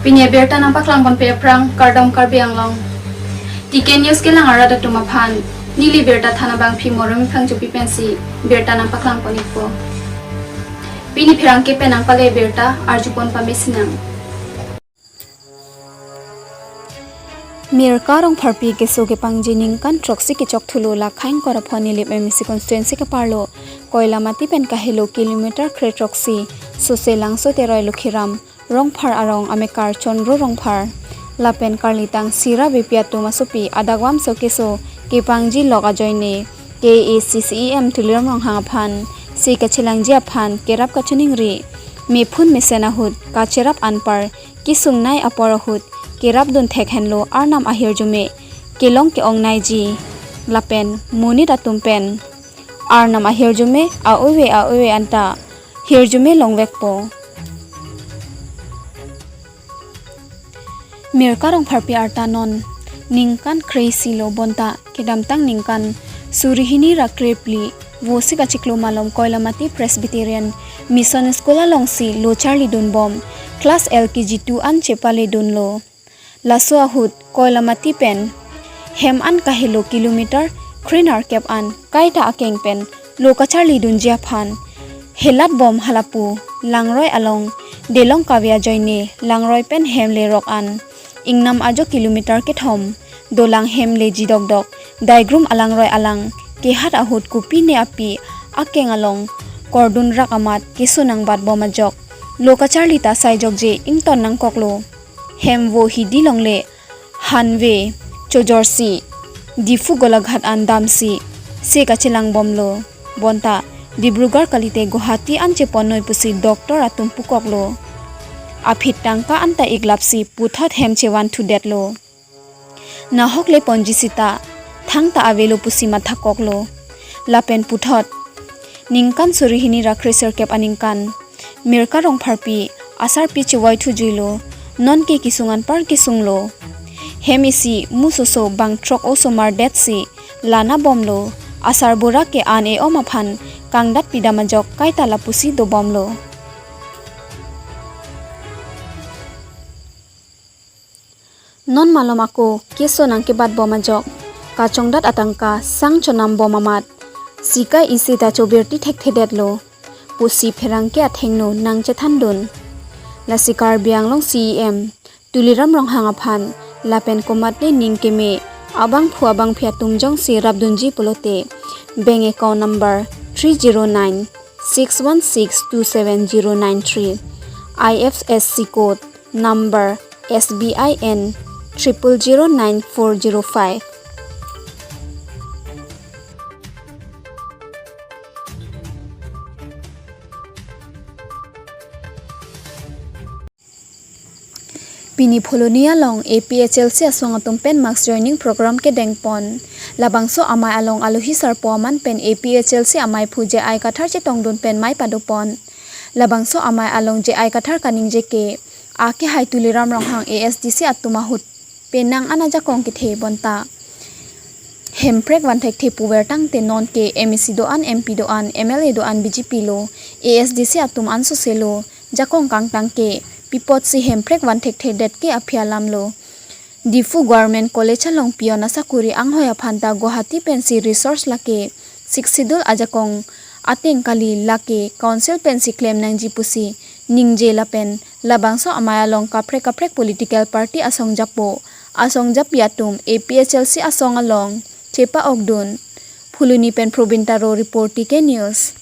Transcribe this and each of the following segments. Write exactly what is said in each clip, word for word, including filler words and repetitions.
Pini abirta nangpaklang ponpe aphrang, kardom Karbi Anglong. T K News kelang arat atum aphan, neli birta than abangpi Moremi Phangchopi pensi birta nangpaklang pon-ikpo. Pini pherangke pen nangpale birta arjupon pamesinang. Mirka Rongpharpi keso kepangji ningkan throksi kechok thulo, la khaing koraphon Nilip M A C constituency keparlo Koilamati pen kahelo kilometer kre throksi, Soselangso Teroi Lokhiram Rongphar arong amekar Chondro Rongphar lapen karlitang sira bepi atum asopi adakvamso keso kepangji lok ajoine K A A C C E M Tuliram Ronghang aphan si kachelangji aphan kerap kachiningri, mephun mesen ahut kacherap anpar kesungnei apor ahut kerapdun thek henlo Arnam ahirjume kelong ke-ongneiji lapen monit atum pen Arnam ahirjume a-ove a-ove anta hirjume longvekpo. Mirka Rongpharpi arta non ningkan kre-isi lo, bonta kedamtang ningkan suri hini ra kre phli Vosik achiklo malom Koilamati Presbyterian Mission School alongsi lo charlidunbom class L K G two an chepaledunlo. Laso ahut Koilamati pen hem an kahelo kilometer kre nerkep an kaita akeng pen lo kacharlidunji aphan helatbom halapu langroi along Delong Kave ajoine langroi pen hem lerok an ingnam ajo kilometer kethom dolang hem leji dokdok Daigrum alangroi alang kehat ahut kopine api akeng along kordun rak amat keso nangbatbom ajok lo kacharli ta saijokje ington nangkoklo. Hem vo hidi longle hanve chojorsi Diphu Golaghat an damsi se kachelangbomlo. Bonta Dibrugarh kalite Guwahati an cheponnoi pusi doctor atum pukoklo. Aphi tangka anta iklapsi puthot hem chevanthudetlo. Nahok le ponji sita thangta avelo pusi mathakoklo. Lapen puthot ningkan suri hini ra kre serkep aningkan Mirka Rongpharpi asarpi chevoithujuilo, nonke kesung anpar kesunglo. Hem isi musoso bang throk osomar detsi lanabomlo, asar bura ke an e-om aphan kangdat pidam ajok kaita lapusi dobomlo. Non malom ako keso nangkebatbom ajok kachongdat atangka sang chonambom amat sikai isi ta chobirti thekthedetlo pusi pherangke athengno nangchethandun. Lasi Karbi Anglong C E M Tuliram Ronghang aphan lapen komatne ning keme abangphu abangphi atum jongsi rapdunji pulote bank account number three zero nine six one six two seven zero nine three, I F S C code number S B I N triple zero nine four zero five. Pini Phuloni along A P H L C asong atum pen mass joining program kedengpon. Labangso amei along alohi sarpo aman pen A P H L C ameiphu J I Kathar chetongdun pen mei padopon. Labangso amei along J I Kathar kaningje ke akehai Tuliram Ronghang A S D C atum ahut penang an ajakong kethe bonta hemprek vanthekthe puver tangte nonke M A C do-an, M P do-an, M L A do-an B J P lo, A S D C atum ansose lo, jakong kangtang ke pi apotsi hemprek vanthekthedet ke aphi alam lo. Diphu Government College along peon asakuri anghoi aphan ta Guwahati pensi resource lake Sixth Schedule ajakong ateng kali, lake council pensi klem nangji pusi ningje lapen labangso amei along kaprek kaprek political party asong japo asong japi atum A P H L C asong along chepa-okdun. Phuloni pen Probin Taro report, T K News.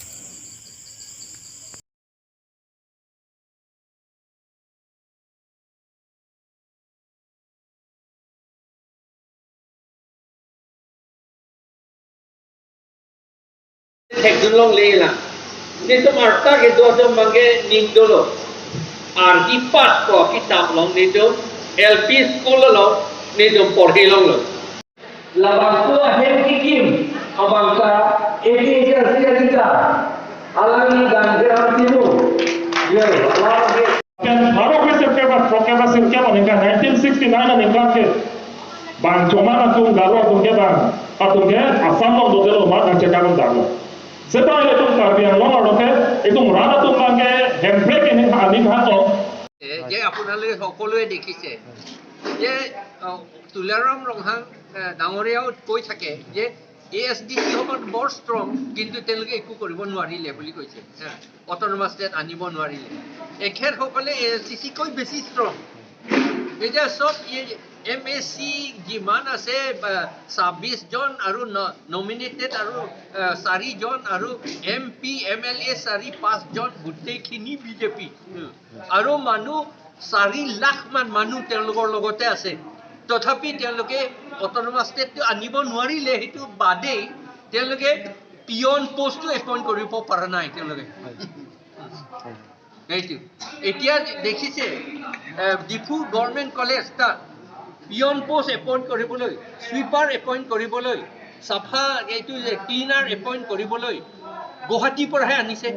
Thekdun longle lang. Netum arta kedo atum abangke ning dolo. Arhi pat ko kitap along netum L P school along netum porhi longlo. Labangso ahem kekim abangke A P H L C adita alangli Ganjiram Timung. Yo, alangli. Pen baro kre sirkep, throk kep sirkep aningkan nineteen sixty-nine aningkan ke bang choman atum Garo atum ke bang atum ke Assam along dodelo amat nangchekang damlo. Seta itum Karbi Anglong arlo ke itum rat atum abangke hemprek aning aning hako যে আপোনালোকে সকলোৱে দেখিছে যে, আহ, তুলাৰাম ৰংহাং, আহ, ডাঙৰীয়াও কৈ থাকে যে এ S D C সময়ত বৰ ষ্ট্ৰং, কিন্তু তেওঁলোকে একো কৰিব নোৱাৰিলে বুলি কৈছে। হা, অট'নমাছ ষ্টেট আনিব নোৱাৰিলে। এখেতসকলে এ এছ ডি চি কৈ বেছি ষ্ট্ৰং। এতিয়া চব এম এ চি যিমান আছে, আহ, ছাব্বিছ জন আৰু নমিনেটেড আৰু, আহ, চাৰিজন আৰু এম পি এম এল এ চাৰি পাঁচজন, গোটেইখিনি বি জে পি। আৰু মানুহ চাৰি লাখ মান মানুহ তেওঁলোকৰ লগতে আছে। তথাপি তেওঁলোকে অট'নমাছ ষ্টেটটো আনিব নোৱাৰিলে, সেইটো বাদেই তেওঁলোকে পিয়ন পষ্টটো এপইণ্ট কৰিব পৰা নাই তেওঁলোকে। সেইটো এতিয়া দেখিছে, এ, ডিফু গভৰ্ণমেণ্ট কলেজ তাত পিয়ন পষ্ট এপইণ্ট কৰিবলৈ, চুইপাৰ এপইণ্ট কৰিবলৈ, চাফা এইটো যে ক্লিনাৰ এপইণ্ট কৰিবলৈ গুৱাহাটীৰ পৰাহে আনিছে।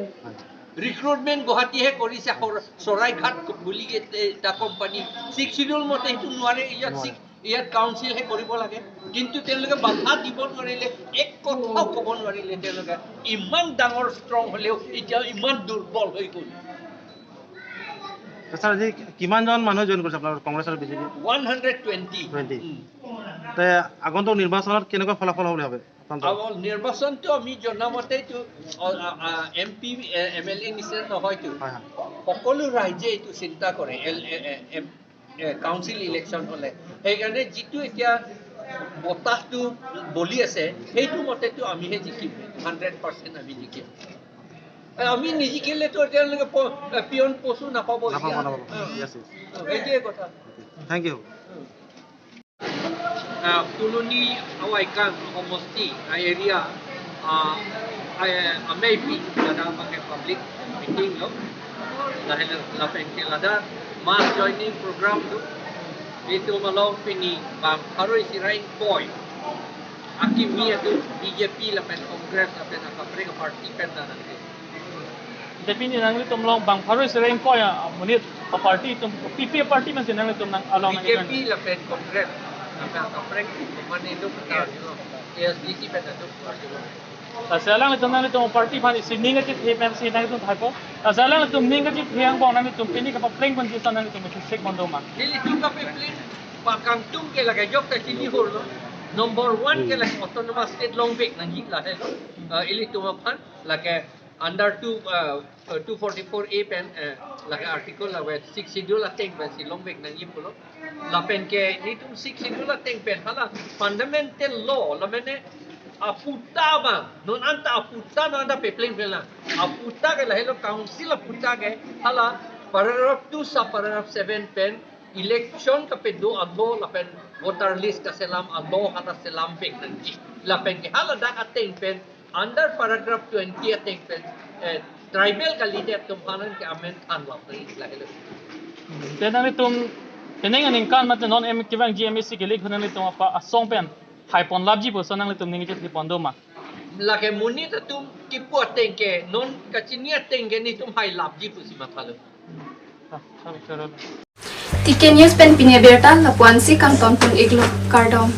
ৰিক্ৰুটমেণ্ট গুৱাহাটীহে কৰিছে, সৰ-, শৰাইঘাট বুলি এটা কোম্পানী। ছিক্স শ্বিডিউল মতে সেইটো নোৱাৰে, ইয়াত নোৱাৰে। ছিক্স, ইয়াত কাউন্সিলহে কৰিব লাগে। কিন্তু তেওঁলোকে বাধা দিব নোৱাৰিলে, এক কথাও ক'ব নোৱাৰিলে তেওঁলোকে। ইমান ডাঙৰ ষ্ট্ৰং হ'লেও এতিয়া ইমান দুৰ্বল হৈ গ'ল। ছাৰ, আজি কিমানজন মানুহে জইন কৰিছে আপোনাৰ কংগ্ৰেছ আৰু B J P? One hundred twenty. Twenty. তে আগন্তুক নিৰ্বাচনত কেনেকুৱা ফলাফল হ'ব বুলি ভাবে? আগৰ নিৰ্বাচনটো আমি জনামতেইতো, অ, আ, আ, এম পি, এ, এম এল এ নিচিনা নহয়তো। হয়, হয়। সকলো ৰাইজে এইটো চিন্তা কৰে, এল, এ, এ, এম, এ, কাউন্সিল ইলেকশ্যন হ'লে। সেইকাৰণে যিটো এতিয়া বতাহটো বলি আছে, সেইটো মতেতো আমিহে জিকিম, হাণ্ড্ৰেড পাৰ্চেণ্ট আমি জিকিম। এ, আমি নিজিকিলেতো তেওঁলোকে প-, এ, পিয়ন পষ্টটো নাপাব নাপাব, এতিয়া। নাপাব। অ। Yes, yes। অ, সেইটোৱে কথা। Thank you। O. Ah, Phuloni Awaikang homosti, ah, area, ah, ah, amei pi, ladak pakai public meeting lo. Lahelo lapen ke ladak mass joining program tu. Itum along pini bang pharo isi ra ingkoi akimi atum B J P lapen Congress lapen akaprek party pen ta nangji. Jadi pini nanglitum along bang pharo isi ra ingkoi amonit aparty atum, P P A party masi nanglitum nang along nang B J P lapen Congress lapen akaprek, mane itu benar, you know, A S D C pen itu benar, you know. Lasi alanglitum nanglitum party aphan isi ning kachethe pensi nanglitum thaipo. Lasi alanglitum ning kachethe angbong nanglitum pini kapapleng ponji ason nanglitum isi sek mondo ma? Ilitum kapapleng pakangtum ke lake jok ta chini hor lo. Number one ke lake autonomous state longvek nangji lahelo. Ah, ilitum aphan lake under two, uh, uh, two forty-four A pen, uh, lake article lake sixth schedule ateng pensi longvek nangji pulo. Lapen ke nelitum sixth schedule ateng pen hala fundamental law, la mane aputa ba, non anta aputa, non anta pepleng pelang. Aputa ke lahelo council aputa ke hala paragraph two sub paragraph seven pen election kapedo a-law lapen voter list kaselam a-law hala selamvek nangji. Lapen ke haladak ateng pen under paragraph twenty ateng pen, eh, tribal kalidet atum aphan ke amend than lap nangji lahelo. Te nanglitum penang aningkan mate non em kevangji M A C ke-elect nanglitum apa asong pen hai pon lapji puson nanglitum ning kachethe pon do ma? Lake monit atum kipu ateng ke, non kachini ateng ke nelitum hai lapji pusi mathalo. Ah, sabi choro. T K News pen pini abirta lapu-ansi kangton pon-iklo, kardom.